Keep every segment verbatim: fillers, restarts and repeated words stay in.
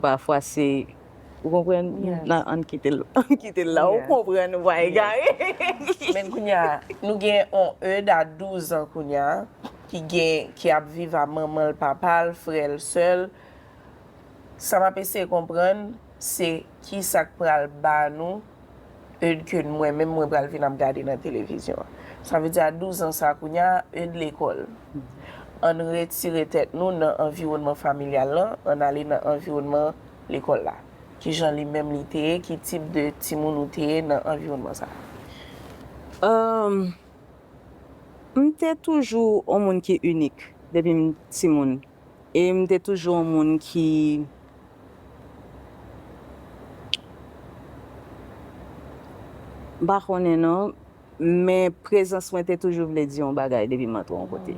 Pafwa se, ou konprann? Nan, ann kite l, ann kite l la, ou konprann, ou pa egare. Men kounye a, nou gen yon Eude a douz an kounye a, ki gen, ki ap viv a manman l, papa l, frè l, sè l. Sa m ap eseye konprann, se kisa k pral ba nou Eude ke mwen menm mwen pral vin ap gade nan televizyon an. Sa vle di a douz an sa kounye a, Eude lekòl. Ann retire tèt nou nan anviwònman familyal lan, ann ale nan anviwònman lekòl la. Kijan li menm li te ye, ki tip de timoun ou te ye nan anviwònman sa? M te toujou yon moun ki inik depi m timoun. E m te toujou yon moun ki, m pa konnen non, men prezans mwen te toujou vle di yon bagay depi m antre yon kote.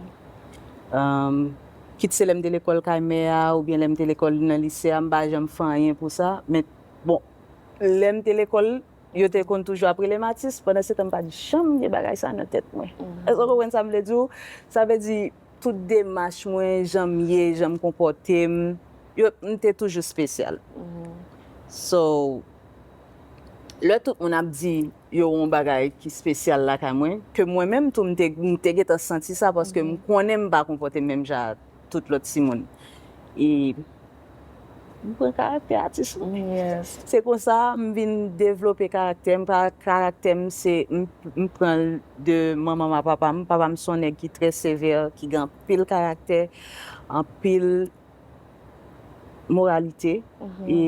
Kit se lè m te lekòl kay mè a oubyen lè m te lekòl nan lise a, m pa janm fè anyen pou sa. Men, bon, lè m te lekòl, yo te konn toujou ap rele m atis, pandan se tan m pa t janm gen bagay sa nan tèt mwen. Èske w konprann sa m vle di w? Sa vle di, tout demach mwen, jan m ye, jan m konpòte m, yo, m te toujou espesyal. So, lè tout moun ap di yo yon bagay ki espesyal lakay mwen, ke mwen menm tou m te, m te gentan santi sa paske m konnen m pa konpòte m menm jan ak tout lòt timoun. E m pran karaktè atis wi. Se konsa m vin devlope karaktè m. Karaktè m se, m pran l de manman m a papa m. Papa m se yon nèg ki trè sevè, ki gen anpil karaktè, anpil moralite. E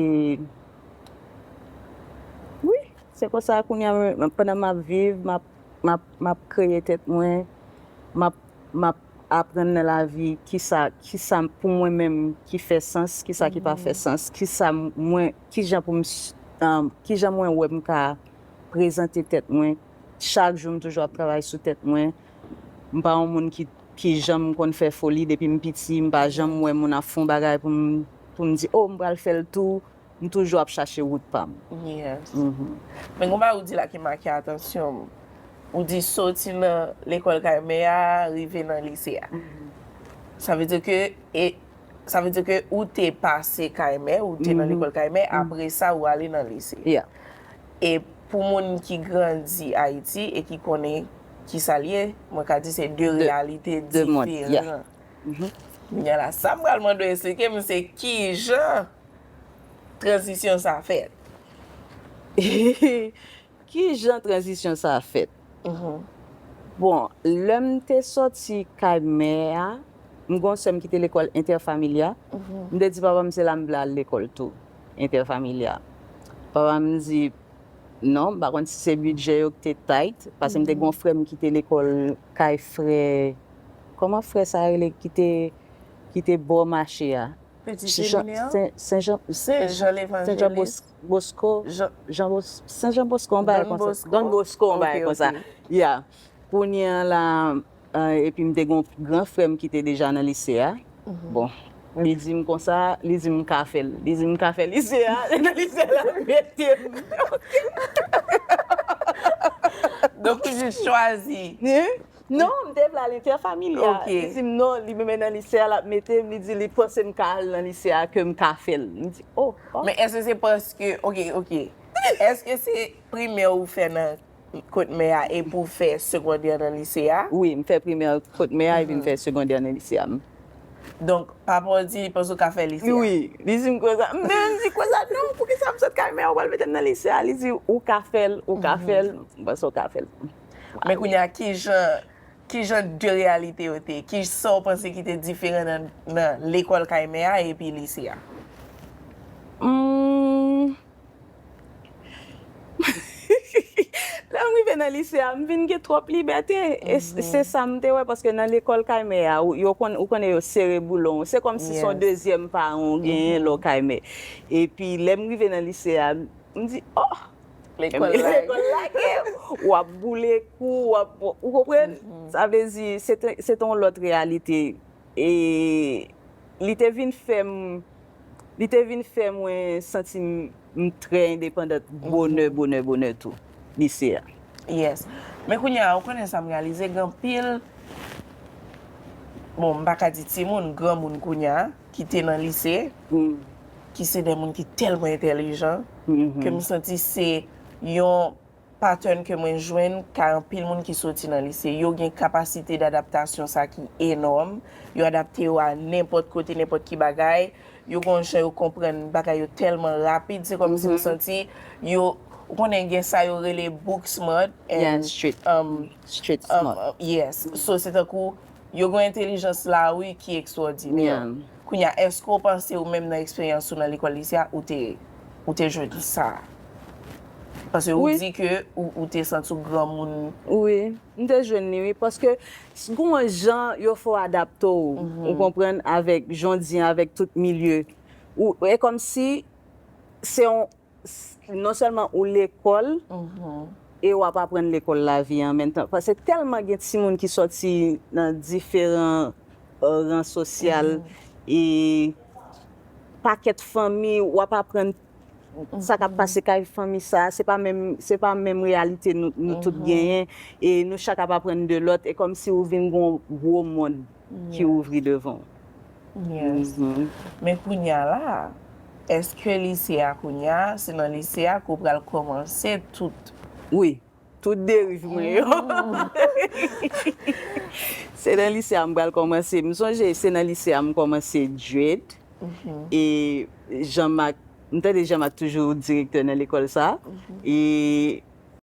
wi, se konsa kounye a, pandan m ap viv, m ap, m ap, m ap kreye tèt mwen, m ap, m ap aprann nan lavi kisa, kisa pou mwen menm ki fè sans, kisa ki pa fè sans, kisa mwen, kijan pou m, kijan mwen wè m ka prezante tèt mwen. Chak jou m toujou ap travay sou tèt mwen. M pa yon moun ki, ki janm konn fè foli depi m piti, m pa janm wè moun ap fè yon bagay pou m, pou m di, o, m pral fè l tou. M toujou ap chache wout pa m. Men gon bagay ou di la ki make atansyon m. Ou di soti nan lekòl kay mè a, rive nan lise a. Sa vle di ke, e, sa vle di ke ou te pase kay mè, ou te nan lekòl kay mè, apre sa ou ale nan lise. E pou moun ki grandi Ayiti e ki konnen kisa l ye, mwen ka di se de reyalite diferan. Kounye a la, sa m pral mande w eksplike m se kijan tranzisyon sa fèt? Kijan tranzisyon sa fèt? Bon, lè m te sòti kay mè a, m gen yon sè m ki te lekòl entèfamilya. M te di papa m se la m vle al lekòl tou, entèfamilya. Papa m di non, m pa konn si se bidjè yo ki te tight, paske m te gen yon frè m ki te lekòl kay frè, kòman frè sa rele ki te, ki te bò mache a? Sen Jan, Sen Jan, Sen Jan Levanjelis, Bosco, Jan Bos, Sen Jan Bosco, yon bagay konsa. Don Bosco, yon bagay konsa. Ya. Kounye a la, epi m te gen yon gran frè m ki te deja nan lise a. Bon, li di m konsa, li di m ka fè l. Li di m ka fè lise a, nan lise a l ap mete m. Donk ou jis chwazi. Non, m te vle al entèfamilya. Li di m non, li menm nan lise a l ap mete m, li di li panse m ka al nan lise a, ke m ka fè l. M di, o, ok. Men èske se paske, ok, ok. Èske se primè ou fè nan kot mè a epi w fè segondè nan lise a? Wi, m fè primè kot mè a epi m fè segondè nan lise a. Donk, papa w di li panse w ka fè lise a? Wi, li di m konsa. Men m di konsa, non, poukisa m sot kay mè a, ou pral mete m nan lise a? Li di, ou ka fè l, ou ka fè l, m panse w ka fè l. Men kounye a, kijan, kijan de reyalite yo te ye? Kisa w panse ki te diferan nan, nan lekòl kay mè a epi lise a? Hmm. Lè m rive nan lise a, m vin gen twòp libète. E se sa m te wè, paske nan lekòl kay mè a, ou, yo konn, ou konnen yo sere boulon w. Se kòmsi se yon dezyèm paran w genyen lè w kay mè. Epi lè m rive nan lise a, m di, oh! Lekòl lage. W ap boule kou, w ap, ou konprann? Sa vle di, se te, se te yon lòt reyalite. E li te vin fè m, li te vin fè mwen santi m, m trè endepandant bonè, bonè, bonè tou, lise a. Yes. Men kounye a, ou konnen sa m reyalize, gen anpil, bon, m pa ka di timoun, granmoun kounye a, ki te nan lise, ki se de moun ki tèlman entèlijan, ke m santi se yon pattern ke mwen jwenn kay anpil moun ki soti nan lise. Yo gen kapasite dadaptasyon sa ki enòm. Yo adapte yo a nenpòt kote, nenpòt ki bagay. Yo gen yon jan yo konprann bagay yo tèlman rapid. Se kòmsi m santi yo, ou konnen gen sa yo rele book smart Yeah, and street. um, Street um, smart. uh, yes. So se tankou yo gen entèlijans la wi ki ekstwòdinè. Yeah. Kounye a, èske w panse ou menm nan eksperyans ou nan lekòl lise a, ou te ou te jwenn sa? Paske ou Wi. Di ke ou, ou te santi w granmoun. Wi, m te jwenn li, wi, paske s- gon yon jan yo fè w adapte w, ou konprann, avèk, jan w di, avèk tout milye. Ou, e kòmsi se yon, s- non sèlman ou lekòl, e w ap aprann lekòl lavi an menm tan. Paske tèlman gen timoun ki sòti nan diferan euh, ran sosyal, e pakèt fanmi, w ap aprann sa k ap pase kay fanmi sa, se pa menm, se pa menm reyalite nou, nou tout genyen, e nou chak ap aprann de lòt, e kòmsi ou vin gon gwo mond ki ouvri devan w. Yes. Men kounye a la, èske lise a kounye a, se nan lise a ke w pral kòmanse tout? Wi, tout deriv mwen yo. Se nan lise a m pral kòmanse. M sonje se nan lise a m kòmanse dread. E Jean-Marc, m tande Jean-Marc toujou direktè nan lekòl sa. E